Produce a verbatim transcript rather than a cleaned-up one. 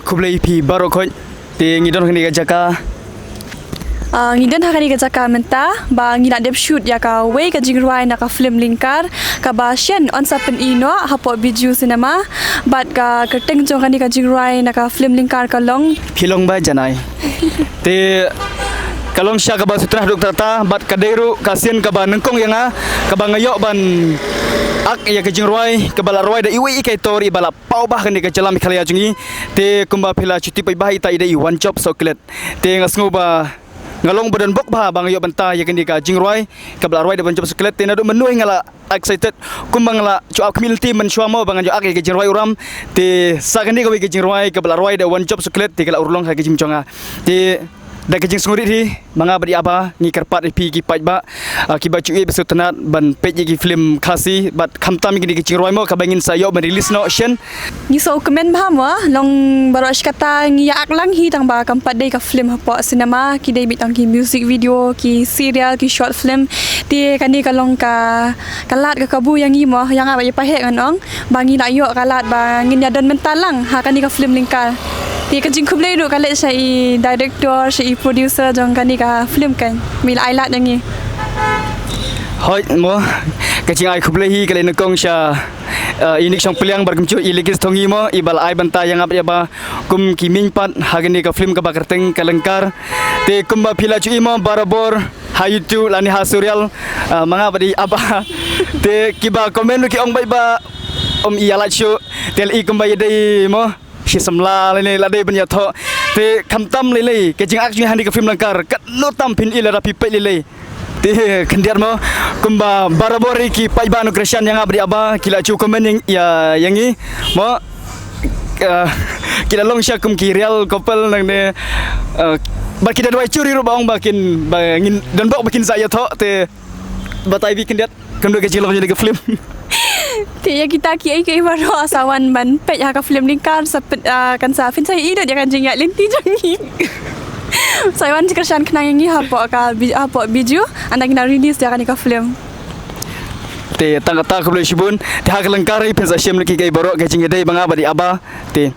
Khublei phi baroh khot. Te ngi don ha kane ka jaka. Ah, ngi don ha kane ka jaka mynta ba ngi la dep shoot ïa kawei ka jingrwai na ka film Lyngkar kaba shen yn sa pyni noh hapoh Bijou Cinema. Bad ka kyrteng jong kane ka jingrwai na ka film Lyngkar ka long Phi Long Ba Janai. Te ka long sha kaba sutnah duk tata bad ka dei ruh ka sien kaba nyngkong ïa nga kaba nga ïoh ban ak ïa ka jingrwai kaba la rwai da iwei i kaitor iba la paw bha ha kane ka jylla Meghalaya jong ngi. Te kumba phi la shu tip paidbah, ita i dei i Wanjop Soklet. Te nga sngew ba nga long ba donbok bha ba nga ïoh bynta ïa kane ka jingrwai kaba la rwai da Wanjop Soklet. Te naduh mynno nga la excited, kumba nga la shu ap khmih lynti mynshuwa mo ba ngan ïoh ak ïa ka jingrwai u ram. Te sa kane kawei ka jingrwai kaba la rwai da Wanjop Soklet te ka la urlong ha ka jingim jong nga. Te da ka jingsngewrit hi, ma nga bad i Aba ngi kyrpad ïa phi ki paidbah, ah, kiba ju ïeit ba sngewtynnat ban peit ïa ki film Khasi bad khamtam ïa kine ki jingrwai mo kaba ngin sa ïoh ban release noh shen. Ngi sngewkmen bha mo, long baroh shi katta ngi ïa ak lang hi tang ba kam pat dei ka film hapoh cinema, ki dei beit tang ki music video, ki serial, ki short film. Te kane ka long ka, ka lad ka kabu ïa ngi mo, ïa nga bad i Pahek ngan ong. Ba ngi la ïoh ka lad ba ngin ïa don mynta lang ha kane ka film Lyngkar. Te ka jingkhublei ruh ka leit sha i director, sha i producer jong kane ka film kan. Ba i la ai lad ïa ngi. Hooid mo, ka jingai khublei hi ka leit nyngkong sha, eh, i Nik Shongpliang bad kumjuh i Ligis Thongi mo, iba la ai bynta ïa nga bad i Aba kum ki miñ pat ha kane ka film kaba kyrteng ka Lyngkar. Te kumba phi la ju i mo barabor ha YouTube lane ha serial, ah, ma nga bad i Aba. Te kiba comment ruh ki ong beit ba ym ïalait shuh. Te la i kumba ïadei mo shi samla lane la dei ban ïathoh. Te khamtam lei lei ka jingak jong ngi ha kane ka film Lyngkar katno tam phin i lada phi peit lei lei. Te khyndiat mo kumba barabor ki paidbah nongkyrshan ïa nga bad i Aba ki la ju comment ïa, ïa, ïa ngi mo. Ah, ki la long sha kum ki real couple nangne. Ah, bad ki da duwai churi ruh ba ong ba kin, ba ngin donbok ba kin sa ïathoh. Te batai beit khyndiat kumno ka jinglong jong kane ka film. Te ïa kita kiei kiei baroh sa wan ban peit ha ka film Lyngkar sa peit, ah, kan sa phin sa ïohi ïa ka jingïaid lynti jong ngi. Sa wan jingkyrshan khnang ïa ngi hapoh ka Bi-, hapoh Bijou ynda ngin ïa release ïa kane ka film. Te tang kata khublei shibun. Te ha ka Lyngkar hi phin sa shim ïa kiei kiei baroh ka jingïadei ba nga bad i Aba. Te